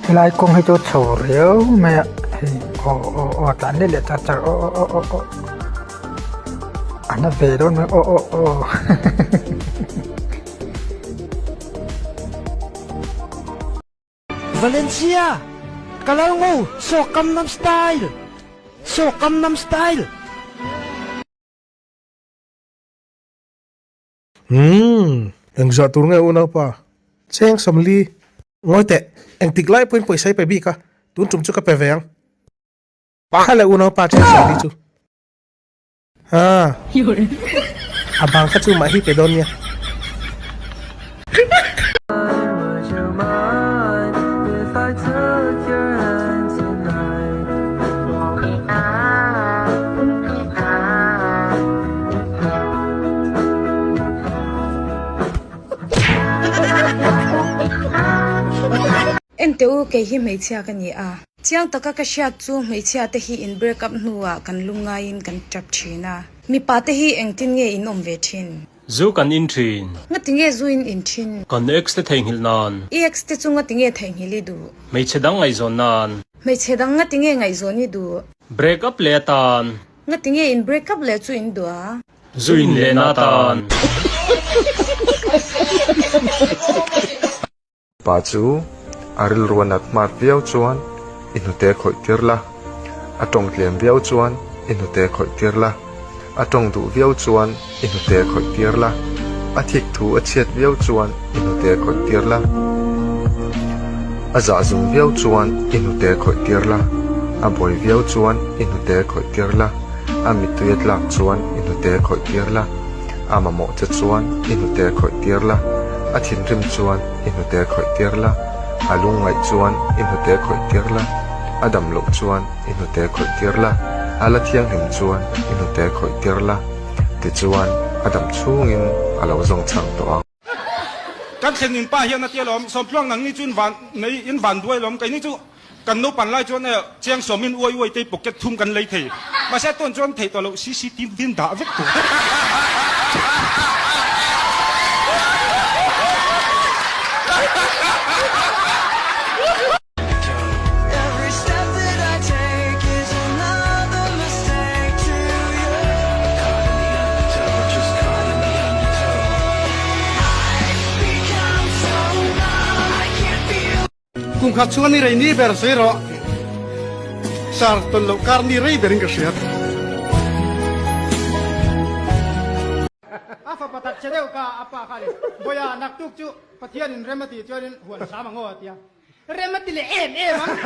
Helai kawng hi chu chho riau mai a hei aw aw aw tlan let leh char char aw aw aw aw a na ve dawn mai aw aw aw Valencia, Ka lal ngo, Saw Gangnam Style! Saw Gangnam Style! Umm, engzah tur nge unaupa? Cheng Samli, Ngawi teh, engtik lai pawhin pawisa i pe bik a, tun tum chu ka pe ve ang. Kha le unaupa Cheng Samli chu. Haa, a bang kha chu mah hi pe dawn nia. Enteh u, kei hi hmeichhia ka ni a. Chiang taka ka hriat chu hmeichhia te hi in break up hnuah kan lungngaiin kan tap thin a. Mipa te hi engtin nge in awm ve thin? Zu kan in thin. Ngati nge zu in in thin? Kan ex te theihnghilh nan. I ex te chu ngati nge theihnghilh i duh? Hmeichhe dang ngaihzawn nan. Hmeichhe dang ngati nge ngaihzawn i duh? Break up leh atan. Ngati nge in break up leh chu in duh a? Zu in leh na tan. Pa chu a rilru a nat hmat viau chuan i hnute khawih tir la, a tawng tlem viau chuan i hnute khawih tir la, a tawng duh viau chuan i hnute khawih tir la, a thik thu a chhiat viau chuan i hnute khawih tir la, a zah zum viau chuan i hnute khawih tir la, a buai viau chuan i hnute khawih tir la, a mittui a tlak chuan i hnute khawih tir la, a mamawh che chuan i hnute khawih tir la, a thinrim chuan i hnute khawih tir la, a lungngaih chuan i hnute khawih tir la, a dam loh chuan i hnute khawih tir la, a la thianghlim chuan i hnute khawih tir la, tichuan a dam chhungin a lo zawng chhang tawh ang. Kan thlen in pa hian a ti alawm, Sawmtluang nangni chu in van nei in van duai alawm, keini chu kan naupan lai chuan e chiang sawmin uai uai te pocket thum kan lei thei, mahse a tawn chuan theih tawh loh cctv in dah vek tur. Kum khat chhunga ni rei ni ber sawi rawh. Sir, tawn loh kar ni rei berin ka hriat. A fapa tak che deuh kha a pa kha a ni. Bawiha, naktuk chu Pathianin rem a tih chuanin huan hram ang aw a ti a. Rem a ti leh em em ang.